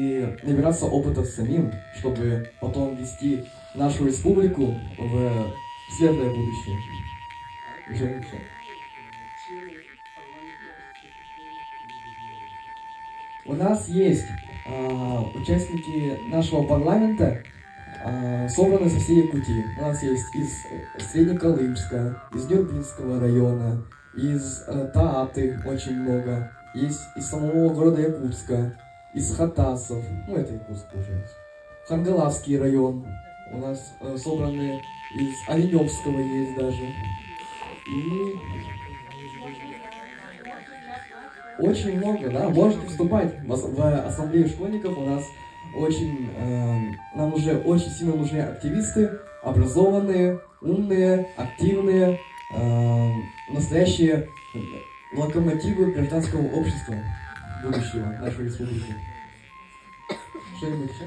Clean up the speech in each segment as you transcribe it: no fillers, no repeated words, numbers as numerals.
и набираться опыта самим, чтобы потом вести нашу республику в светлое будущее. Уже все. У нас есть участники нашего парламента, собраны со всей Якутии. У нас есть из Среднеколымска, из Нюрбинского района, из Тааты очень много, есть из самого города Якутска, из Хатасов, ну это Якутск получается, Хангаласский район, у нас собраны из Оленевского есть даже. И очень много, да, можете вступать в ассамблею школьников. У нас очень, нам уже очень сильно нужны активисты, образованные, умные, активные, настоящие локомотивы гражданского общества будущего нашей республики. Что-нибудь еще?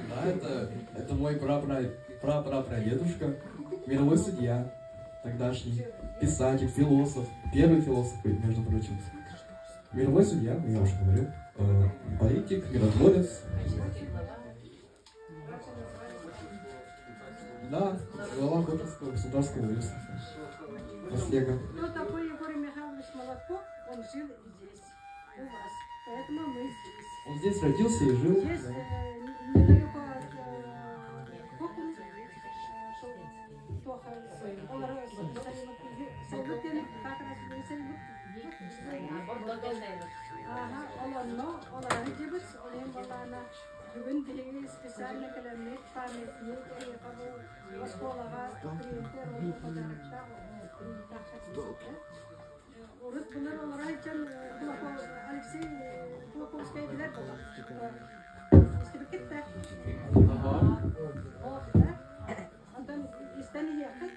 Да, это мой прапрапрапрадедушка, мировой судья тогдашний, писатель, философ, первый философ, между прочим. Мировой судья, я уже говорил, политик, миротворец. Да, глава Копинского государственного университета. Наслега. Кто такой Егор Михайлович Молотков? Он жил здесь, у вас. Поэтому мы здесь. Он здесь родился и жил. Здесь, да. Недалеко от Кокуна, Ага, олонно, олары дебис, олен балана. Бүгүн биһиги специально кэлэммит памятник бу оскуолаҕа принтер подароктаах Урут былыр олорон дьон Алексей Кулаковскай билэр буолар. Истибиккит да? Онтон истэн иһиэххит.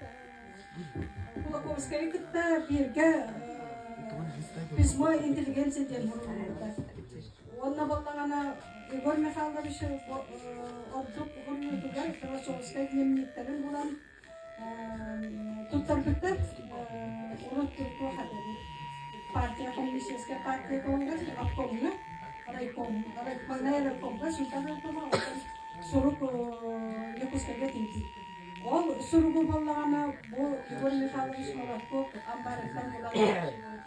Кулаковскайы кытта бииргэ письмо интеллигенция диэн суруйбута. Уонна буоллаҕына Егор Михайлович ордук уһуруйуутугар философскай дневниктэрин булан туттарбыттар. Урут туох этэ партия коммунистическая партия туһугар обкомҥа райком маҥнай райкомҥа Султан райкома онтон сурук Якутскайга тиийбит. Ол суругу буоллаҕына бу Егор Михайлович Молотков амбарыттан булан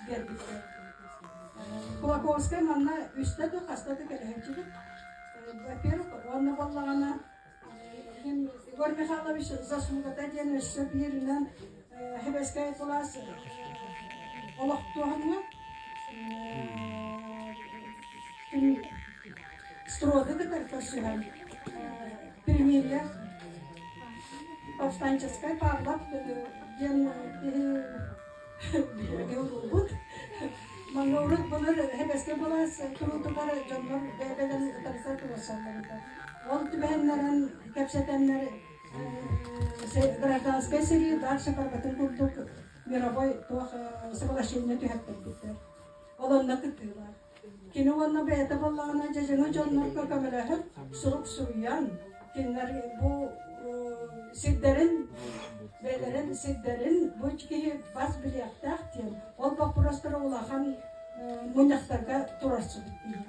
биэрбиттэр. Кулаковскай манна үстэ да хаста да кэлэһэччибит. Во-первых, уонна буоллаҕына Егор Михайлович заслугата диэн өссө бииринэн Хэбэскэй кылаас олохтуоһуҥҥа стройга кытары көрсүһэн примирие повстанческай Павлов диэн киһи биһиги уруубут. Манна урут былыр Хэбэскэй былаас туруутугар дьоннор бэйэ-бэйэлэрин ытарса туруорсаллар. Ол түбэһэннэрин кэпсэтэннэр гражданскай сэрии дальше барбатын курдук мировой туох соглашение түһэртэрбиттэр. Ол онно кыттыылаах. Кини уонна бэйэтэ буоллаҕына дьэдьэҥи дьоннорго көмөлөһөн сурук суруйан, кинилэр бу сирдэрин, бэйэлэрин сирдэрин бу киһи бас билиэхтээх диэн, ол боппуруостара улахан мунньахтарга турарсыбыт киһи.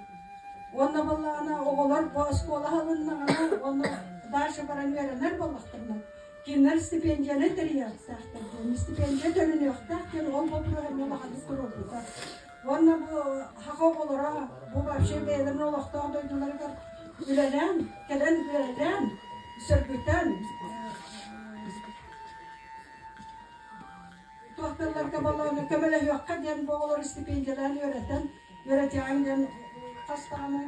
Уонна буоллаҕына оҕолор бу оскуола аһылыннаҕына уонна дальше баран үөрэнэр буоллахтарына, кинилэр стипендияны тэрийиэхтээхтэр диэн, стипендия төлөнүөхтээх диэн ол боппуруоһу эмиэ улаханнык туруорбута. Уонна бу саха оҕолоро бу вообще бэйэлэрин олохтоох дойдуларыгар үлэлээн, кэлэн үлэлээн, сөргүтэн туохталларга болоону көмөлөһүөххэ диэн бу оҕолору стипендиялаан үөрэтэн, үөрэтиэҕиҥ диэн хас даҕаны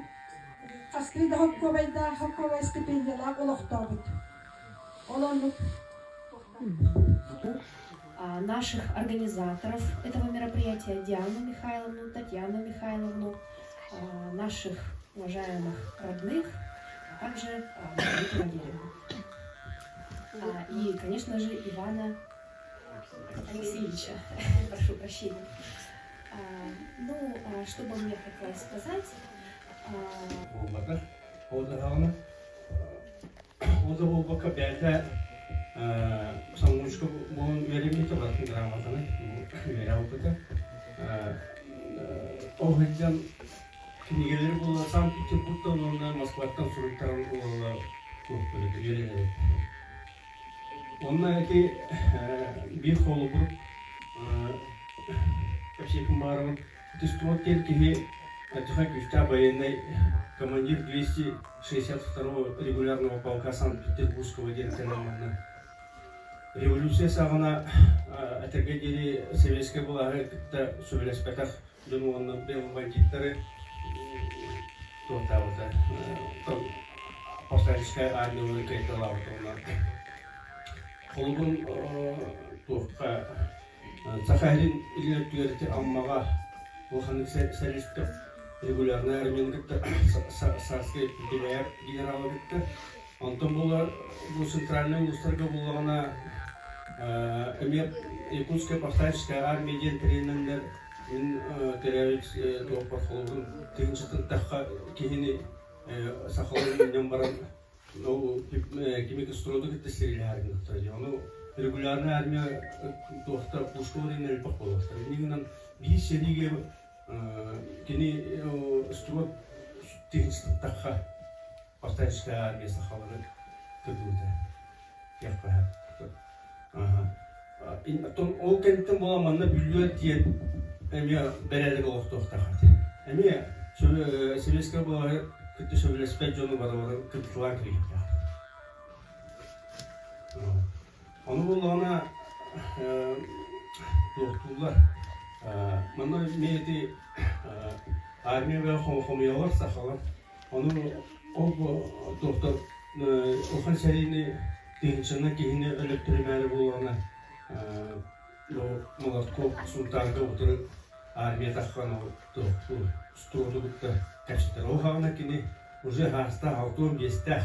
хастыы да хоккуобайдаах хоккуобай стипендиялаах олохтообут. Ол оннук Наших организаторов этого мероприятия Диану Михайловну, Татьяну Михайловну, наших уважаемых родных, а также Маргариту Валерьевну. И, конечно же, Ивана Алексеевича. Прошу прощения. Ну, что бы мне хотелось сказать. Буолбатах. Ол даҕаны ол да буолбакка бэйэтэ самоучка буолан үөрэммитэ, барытын грамотаны үөрэ ылбыта. Ол сылдьан кинигэлэри буолла Санкт-Петербургтан уонна Москваттан суруйтаран ылаллар туохтар үөрэнэр эбит. Онно ити биир холобур кэпсиэхпин баҕарабын. Ити диэн киһи Антихай күүстээх военнай командир 262 регулярного полка Санкт-Петербургского диэн кэлэн манна революция саҕана этэргэ диэри советскай былааһы кытта сөбүлэспэтэх дьон уонна бандиттары туохтаабыта повстанческая армиялары кыайталаабыта уонна холобурун туохха Саха сирин илин өттүгэр ити Аммаҕа улаханнык сэриистэр регулярнай армияны кытта Сарскай Пятибаев генералы кытта. Онтон буолар бу центральнай улуустарга буллаҕына эмиэ Якутская повстанческая армия диэн тэринэннэр мин төрөөбүт туохпар холобурун тыһыынчаттан тахха киһини сахалыы мунньан баран кими строду кытта сэриилэһэр гынахтара. Ону регулярная армия туохта пушкалар элбэх буолуохтар. Иннигинэн биир сэриигэ кини строд тыһыынчаттахха повстанческая армия сахалары кыргыбыта. Оттон ол кэнниттэн буола манна Бүлүүгэ тиийэн эмиэ бэрээдэк олохтуохтаах этэ. Эмиэ сэбиэскэй былааһы кытта сөбүлэспэт дьону барыларын кыттылаан кириэхтээх. Ону буоллаҕына туохтууллар. Манна эмиэ ити армия бэйэ хомуйалар сахалар. Ону ол туохтан улахан сэриини тыһыынчанан киһини өлөттөрүмээри буоллаҕына бу Молотков Сунтаарга утары армия таххан ол туохтуур строну кытта кэпсэтэр. Ол хаҕына кини уже хаастаах алтыан биэстээх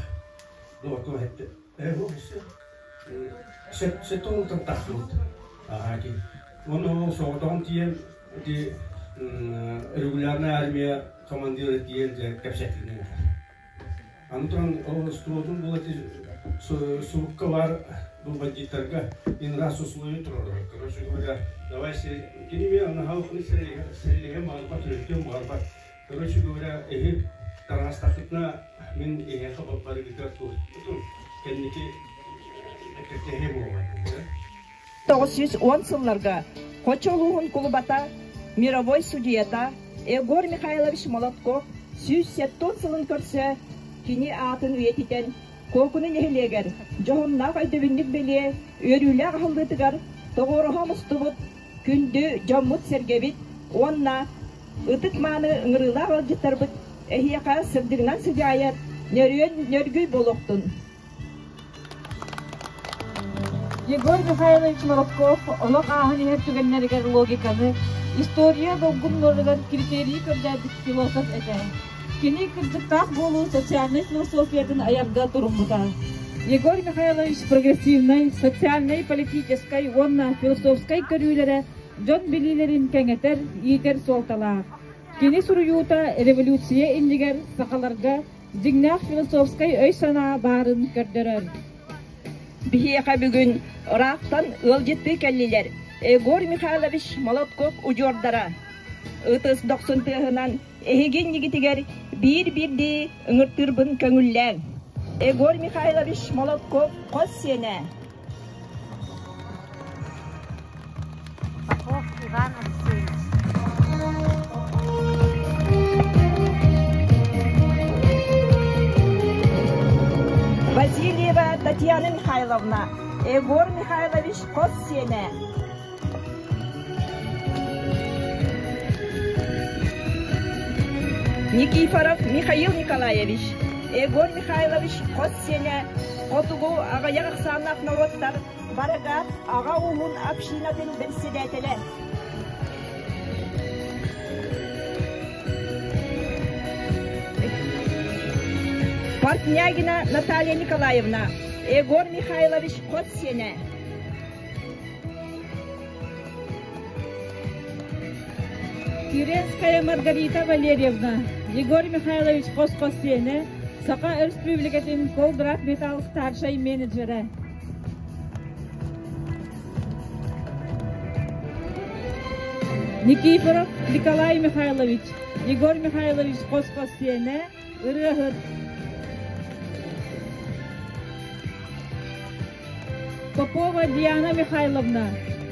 доҕотуо эттэ сэттэ уонтан тахсыбыт. Аhaa Уонна ол соҕотоҕун тиийэн ити регулярная армия командира тиийэн дьэ кэпсэтиинэн этэр. Аны туран ол стротун була сурукка баар бу бандиттарга инрас условия тураллар. Короче говоря, давай кини мен анаһалыкны сэрилиһэ маарбат, өлтүөн маарбат. Короче говоря, эһи тараастахытына мин эһиэхэ барыгытыгар туохтутун кэнники кэтэһэ буолбат. 910 сылларга Хочо улууһун кулубата, мировой судьуйата Егор Михайлович Молотков 170 сылын көрсө кини аатын үйэтитэн Куокуну нэһилиэгэр дьоһуннаах өйдөбүнньүк бэлиэ үөрүүлээх аһыллыытыгар тоҕуоруһа мустубут күндү дьоммут-сэргэбит уонна ытык-мааны ыҥырыылаах ыалдьыттарбыт эһиэхэ сырдыгынан сыдьаайар нөрүөн нөргүй буолуохтун! Егор Михайлович Молотков олох ааһан иһэр түгэннэригэр логиканы, история долгуннарыгар критерийи көрдөөбүт философ этэ. Кини кырдьыктаах буолуу социальнай философиятын айарга туруммута. Егор Михайлович прогрессивнай, социальнай-политическай уонна философскай көрүүлэрэ дьон билиилэрин кэҥэтэр, иитэр суолталаах. Кини суруйуута революция иннигэр сахаларга дьиҥнээх философскай өй-санаа баарын көрдөрөр. Биһиэхэ бүгүн ыраахтан ыалдьыттыы кэллилэр Егор Михайлович Молотков удьуордара. Ытыс дохсун тыаһынан эһиги иннигитигэр биир-биирдии ыҥыртыырбын көҥүллээҥ. Егор Михайлович Молотков хос сиэнэ. Попов Иван Алексеевич. Васильева Татьяна Михайловна, Егор Михайлович хос сиэнэ. Никифоров Михаил Николаевич, Егор Михайлович хос сиэнэ, Хотугу аҕыйах ахсааннаах норуоттар Барыгаат аҕа ууһун общинатын бэрэссэдээтэлэ. Портнягина Наталья Николаевна, Егор Михайлович хос сиэнэ. Киренская Маргарита Валерьевна, Егор Михайлович хос-хос сиэнэ, Саха Өрөспүүбүлүкэтин Колдрат Металл старшай менеджерэ. Никифоров Николай Михайлович, Егор Михайлович хос-хос сиэнэ, ырыаһыт. Попова Диана Михайловна,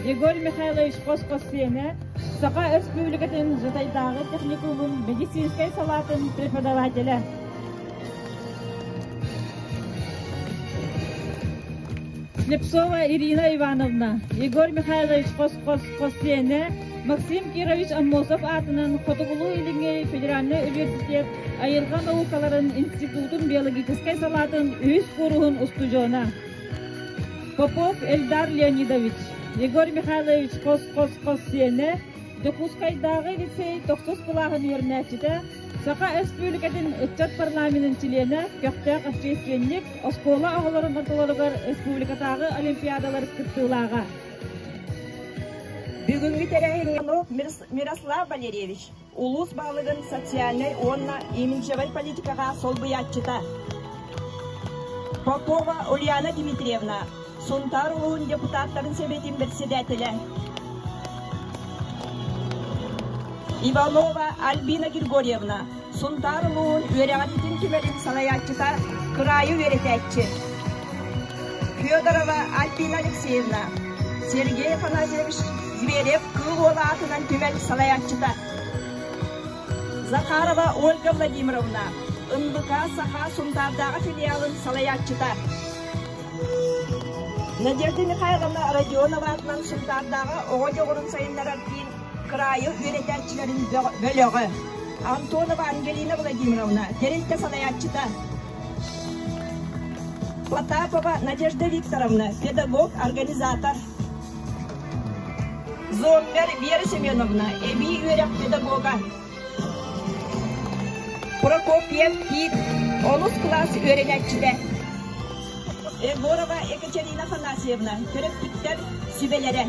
Егор Михайлович хос-хос сиэнэ, Саха Өрөспүүбүлүкэтин Жатайдааҕы техникумун медицинскэй салаатын преподавателэ. Слепцова Ирина Ивановна, Егор Михайлович хос-хос-хос сиэнэ, Максим Кирович Аммосов аатынан Хотугулуу-Илиҥҥи федеральнай университет айылҕа наукаларын институтун биологическай салаатын үһүс кууруһун устудьуона. Попов Эльдар Леонидович, Егор Михайлович хос-хос-хос сиэнэ, Дьокуускайдааҕы лицей тохсус кылааһын үөрэнээччитэ, Саха Өрөспүүбүлүкэтин ыччат парламенын чилиэнэ, көхтөөх общественник, оскуола оҕолорун ортолоругар республикатааҕы олимпиадалар кыттыылааҕа. Бүгүҥҥү тэрээһиҥҥэ Мирослав Валерьевич улуус баһылыгын социальнай уонна имиджевай политикаҕа солбуйааччыта Попова Ульяна Дмитриевна, Сунтаар улууһун депутаттарын сэбиэтин председателэ Иванова Альбина Григорьевна, Сунтаар улууһун үөрэҕириитин түмэлин салайааччыта, кыраайы үөрэтээччи Федорова Альбина Алексеевна, Сергей Афанасьевич Зверев Кыыл Уола аатынан түмэл салайааччыта Захарова Ольга Владимировна, НВК Саха Сунтаардааҕы филиалын салайааччыта Надежда Михайловна Родионова аатынан Сунтаардааҕы оҕо дьоҕурун сайыннарар киин кыраайы үөрэтээччилэрин бөлөҕө Антонова Ангелина Владимировна, тэрилтэ салайааччыта Потапова Надежда Викторовна, педагог-организатор Зоммер Вера Семеновна, эбии үөрэх педагога Прокопьев Тит, онус кылаас үөрэнээччитэ Егорова Екатерина Афанасьевна, төрөппүттэр сүбэлэрэ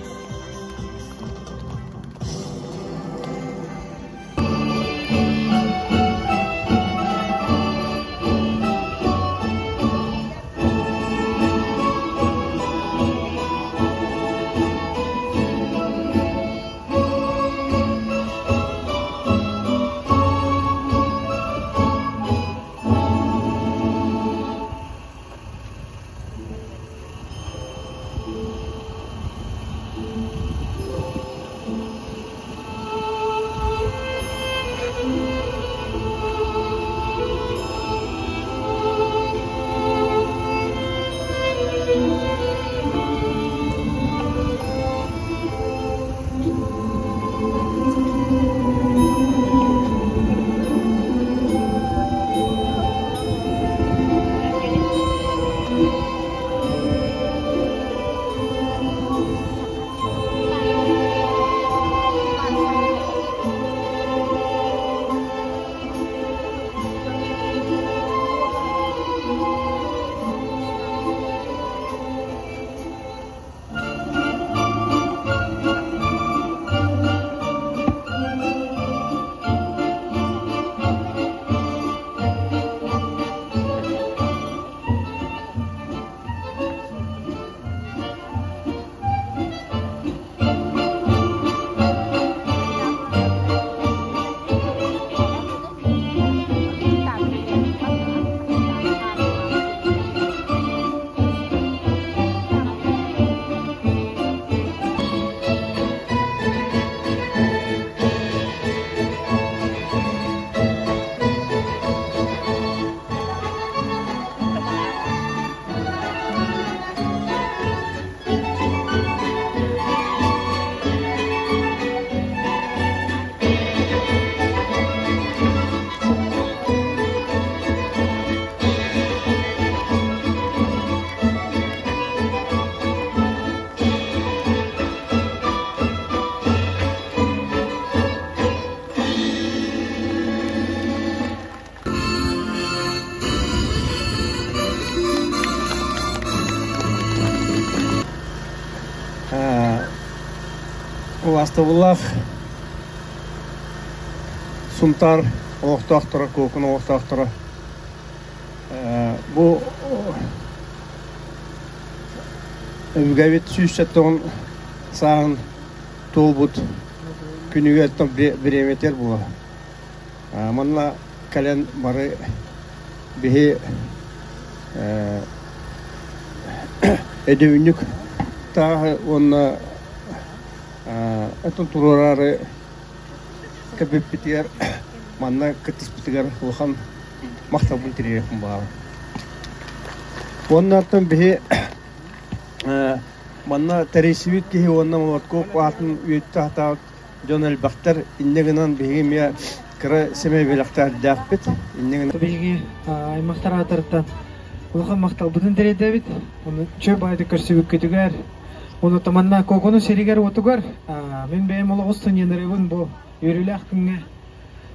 Убаастабыллаах Сунтаар Олохтоохторо, Куокун олохтоохторо. Бу өбүгэбит 170 сааһын туолбут күнүгэр бириэмэтигэр буолар. Манна кэлэн бары биһи өйдөбүнньүк тааһы уонна отон туруораары кэппиппитигэр манна кыттыспытыгар улахан махталбын тириэхпин баҕарабын. Уонна оттон биһи манна тэрийсибит киһи уонна Молотков аатын үйэтитэ дьон элбэхтэр. Инньэ гынан биһиги эмиэ кыра сэмэй бэлэхтэрдээхпит. Инньэ гынан Биһиги аймахтар аатарыттан улахан махталбытын тириэрдэбит. Ону чө баайдык көрсүбүккүтүгэр, ону манна Кокону сиригэр-уотугар мин бэйэм олоҕус сынньанарыбын бу үөрүүлээх күҥҥэ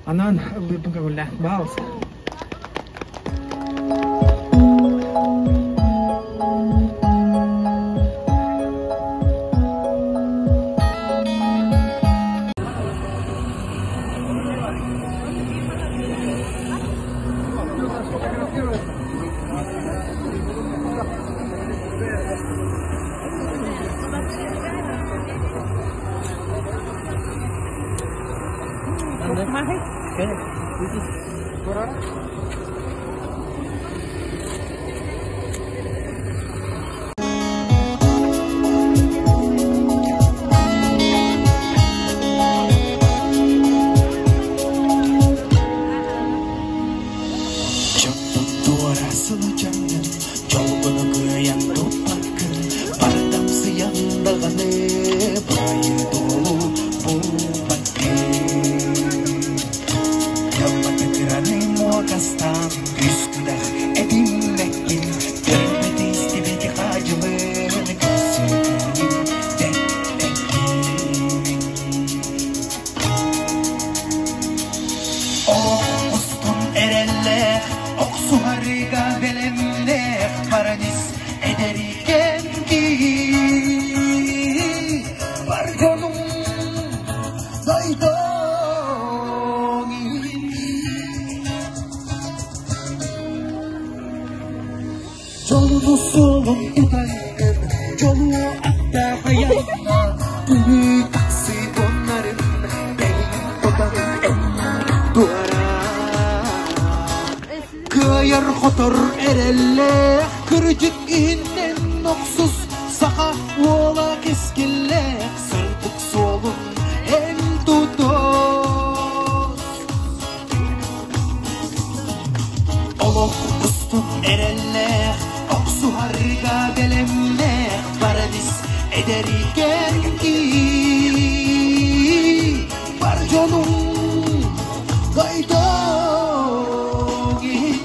анаан ыллыырбын көҥүллээх. Баалыста. Дьонтон туора сылдьаҥҥын, дьолгуну кыайан туппаккын, бардамсыйан даҕаны баайы-дуолу булбаккын. Дьаллата кыраны муокастаан, үс-күдэх этиммэккин, көрбөт истибэти хаадьылын көрсүөтүнүн дэппэккин. Олох устун эрэллээх, охсуһарга бэлэмнээх баран ис эдэрикэн киһи. Бар дьонум дойдуҥ Дьолуну суолун тутаннын, дьолуо аттаах айанна, Түһүү таксыы буоннарын, бэйин тутан эн туора. Кыайар-хотор эрэллээх, кырдьык иһиннэн охсус, Саха уола кэскиллээх, сырдык суолун эн тутус. Олох устун эрэллээх, охсуһарга бэлэмнээх, баран ис эдэрикэн кии. Бар дьонум дойдуҥ иһин.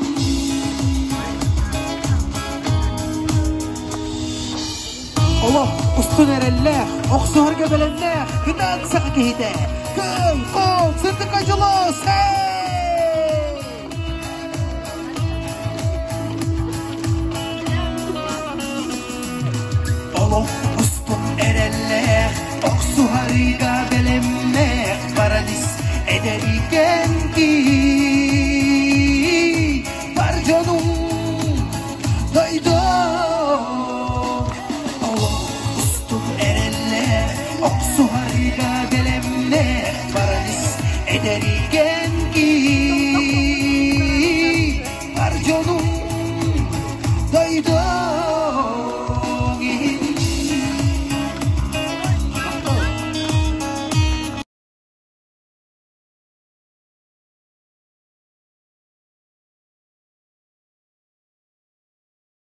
Олох устун эрэллээх, охсуһарга бэлэмнээх, кытаан саха киһитэ. Кый, хол, сырдыкка дьулус!